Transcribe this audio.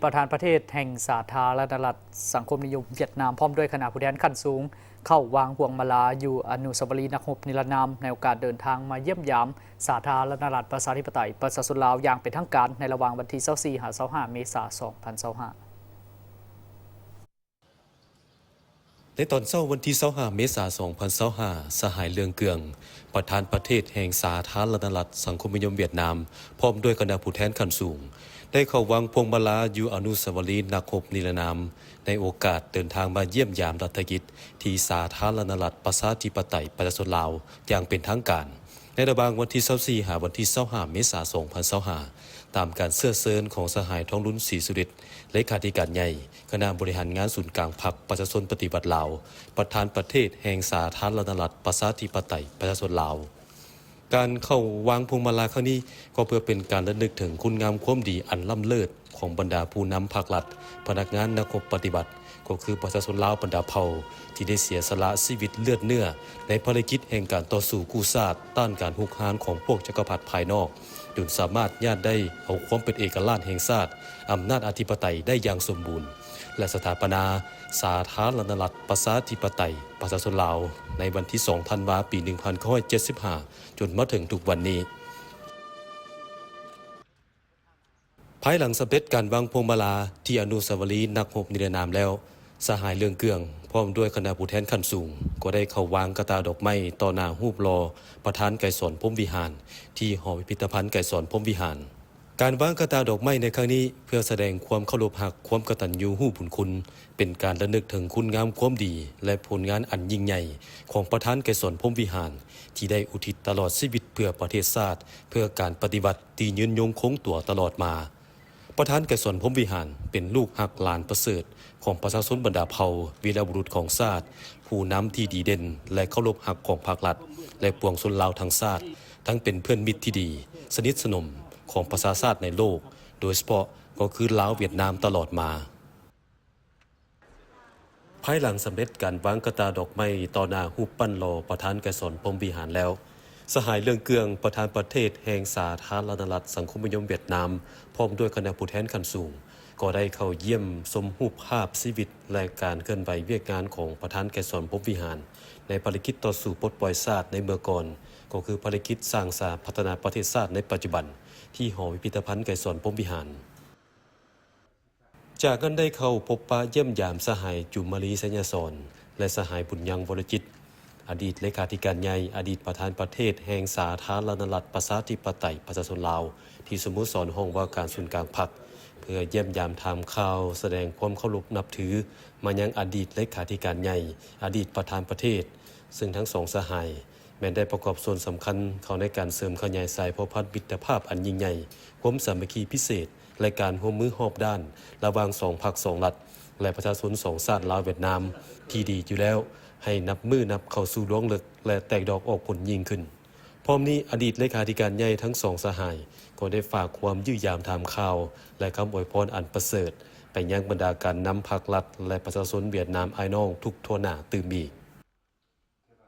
ປະທານປະເທດແຫ່ງສາທາລະນະລັດສັງຄົມນິຍົມຫວຽດນາມ ພ້ອມດ້ວຍຄະນະຜູ້ແທນຂັ້ນສູງ ເຂົ້າວາງພວງມາລາຢູ່ອະນຸສາວະລີນັກຮົບນິລະນາມ ໃນໂອກາດເດີນທາງມາຢ້ຽມຢາມສາທາລະນະລັດປະຊາທິປະໄຕປະຊາຊົນລາວຢ່າງເປັນທາງການ ໃນລະຫວ່າງວັນທີຊາວສີ່ຫາຊາວຫ້າເມສາສອງພັນຊາວຫ້າ. ໃນຕອນເຊົ້າວັນທີຊາວຫ້າເມສາສອງພັນຊາວຫ້າ ສະຫາຍ ເລື່ອງເກືອງ ປະທານປະເທດແຫ່ງສາທາລະນະລັດສັງຄົມນິຍົມຫວຽດນາມ ພ້ອມດ້ວຍຄະນະຜູ້ແທນຂັ້ນສູງ ໄດ້ເຂົ້າວາງພວງມາລາຢູ່ອະນຸສາວະລີນັກຮົບນິລະນາມ ໃນໂອກາດເດີນທາງມາຢ້ຽມຢາມລັດຖະກິດທີ່ສາທາລະນະລັດປະຊາທິປະໄຕປະຊາຊົນລາວຢ່າງເປັນທາງການ ໃນລະຫວ່າງວັນທີຊາວສີ່ຫາວັນທີຊາວຫ້າເມສາສອງພັນຊາວຫ້າ ຕາມການເຊື້ອເຊີນຂອງສະຫາຍ ທອງລຸນ ສີສຸລິດ ເລຂາທິການໃຫຍ່ ຄະນະບໍລິຫານງານສູນກາງພັກປະຊາຊົນປະຕິວັດລາວ ປະທານປະເທດແຫ່ງສາທາລະນະລັດປະຊາທິປະໄຕປະຊາຊົນລາວ. ການເຂົ້າວາງພວງມາລາຄັ້ງນີ້ ກໍເພື່ອເປັນການລະນຶກເຖິງຄຸນງາມຄວາມດີອັນລ້ຳເລີດຂອງບັນດາຜູ້ນຳພາກລັດ, ພະນັກງານ, ນັກຮົບປະຕິວັດ ກໍຄືປະຊາຊົນລາວບັນດາເຜົ່າ ທີ່ໄດ້ເສຍສະຫຼະຊີວິດເລືອດເນື້ອ ໃນພາລະກິດແຫ່ງການຕໍ່ສູ້ກູ້ຊາດ ຕ້ານການຮຸກຮານຂອງພວກຈັກກະພັດພາຍນອກ ຈົນສາມາດຍາດໄດ້ເອົາຄວາມເປັນເອກະລາດແຫ່ງຊາດ, ອຳນາດອະທິປະໄຕໄດ້ຢ່າງສົມບູນ ແລະ ສະຖາປະນາສາທາລະນະລັດປະຊາທິປະໄຕປະຊາຊົນລາວ ໃນວັນທີສອງທັນວາ ປີໜຶ່ງພັນເກົ້າຮ້ອຍເຈັດສິບຫ້າ ຈົນມາເຖິງທຸກວັນນີ້. ພາຍຫຼັງສຳເລັດການວາງພວງມາລາທີ່ອະນຸສາວະລີນັກຮົບນິລະນາມແລ້ວ, ສະຫາຍ ເລື່ອງເກືອງ ພ້ອມດ້ວຍຄະນະຜູ້ແທນຂັ້ນສູງ ກໍໄດ້ເຂົ້າວາງກະຕ່າດອກໄມ້ຕໍ່ໜ້າຮູບຫຼໍ່ປະທານໄກສອນ ພົມວິຫານ ທີ່ຫໍພິພິທະພັນໄກສອນ ພົມວິຫານ. ການວາງກະຕ່າດອກໄມ້ໃນຄັ້ງນີ້ ເພື່ອສະແດງຄວາມເຄົາລົບຮັກ, ຄວາມກະຕັນຍູຮູ້ບຸນຄຸນ, ເປັນການລະນຶກເຖິງຄຸນງາມຄວາມດີ ແລະ ຜົນງານອັນຍິ່ງໃຫຍ່ຂອງປະທານໄກສອນ ພົມວິຫານ ທີ່ໄດ້ອຸທິດຕະຫຼອດຊີວິດເພື່ອປະເທດຊາດ, ເພື່ອການປະຕິວັດທີ່ຍືນຍົງຄົງຕົວຕະຫຼອດມາ. ປະທານໄກສອນ ພົມວິຫານ ເປັນລູກຮັກຫຼານປະເສີດຂອງປະຊາຊົນບັນດາເຜົ່າ, ວີລະບຸລຸດຂອງຊາດ, ຜູ້ນຳທີ່ດີເດັ່ນ ແລະ ເຄົາລົບຮັກຂອງພາກລັດ ແລະ ປວງຊົນລາວທັງຊາດ, ທັງເປັນເພື່ອນມິດທີ່ດີ, ສະໜິດສະໜົມຂອງປະຊາຊາດໃນໂລກ, ໂດຍສະເພາະກໍຄືລາວຫວຽດນາມຕະຫຼອດມາ. ພາຍຫຼັງສຳເລັດການວາງກະຕ່າດອກໄມ້ຕໍ່ໜ້າຮູບປັ້ນຫຼໍ່ປະທານໄກສອນ ພົມວິຫານ ແລ້ວ, ສະຫາຍ ເລື່ອງເກືອງ ປະທານປະເທດແຫ່ງສາທາລະນະລັດສັງຄົມນິຍົມຫວຽດນາມ ພ້ອມດ້ວຍຄະນະຜູ້ແທນຂັ້ນສູງ ກໍໄດ້ເຂົ້າຢ້ຽມຊົມຮູບພາບຊີວິດ ແລະ ການເຄື່ອນໄຫວວຽກງານຂອງປະທານໄກສອນ ພົມວິຫານ ໃນພາລະກິດຕໍ່ສູ້ປົດປ່ອຍຊາດໃນເມື່ອກ່ອນ, ກໍຄືພາລະກິດສ້າງສາພັດທະນາປະເທດຊາດໃນປັດຈຸບັນ ທີ່ຫໍພິພິທະພັນໄກສອນ ພົມວິຫານ. ຈາກນັ້ນໄດ້ເຂົ້າພົບປະຢ້ຽມຢາມສະຫາຍ ຈູມມາລີ ໄຊຍະສອນ ແລະ ສະຫາຍ ບຸນຍັງ ວໍລະຈິດ ອະດີດເລຂາທິການໃຫຍ່, ອະດີດປະທານປະເທດແຫ່ງສາທາລະນະລັດປະຊາທິປະໄຕປະຊາຊົນລາວ ທີ່ສະໂມສອນຫ້ອງວ່າການສູນກາງພັກ ເພື່ອຢ້ຽມຢາມຖາມຂ່າວ, ສະແດງຄວາມເຄົາລົບນັບຖືມາຍັງອະດີດເລຂາທິການໃຫຍ່, ອະດີດປະທານປະເທດ, ເຊິ່ງທັງສອງສະຫາຍ ແມ່ນໄດ້ປະກອບສ່ວນສຳຄັນເຂົ້າໃນການເສີມຂະຫຍາຍສາຍພົວພັນມິດຕະພາບອັນຍິ່ງໃຫຍ່, ຄວາມສາມັກຄີພິເສດ ແລະ ການຮ່ວມມືຮອບດ້ານລະຫວ່າງສອງພັກສອງລັດ ແລະ ປະຊາຊົນສອງຊາດລາວຫວຽດນາມ ທີ່ດີຢູ່ແລ້ວ ໃຫ້ນັບມື້ນັບເຂົ້າສູ່ລວງເລິກ ແລະ ແຕກດອກອອກຜົນຍິ່ງຂຶ້ນ. ພ້ອມນີ້, ອະດີດເລຂາທິການໃຫຍ່ທັງສອງສະຫາຍ ກໍໄດ້ຝາກຄວາມຢ້ຽມຢາມຖາມຂ່າວ ແລະ ຄຳອວຍພອນອັນປະເສີດ ໄປຍັງບັນດາການນຳພັກລັດ ແລະ ປະຊາຊົນຫວຽດນາມອ້າຍນ້ອງທຸກທົ່ວໜ້າຕື່ມອີກ.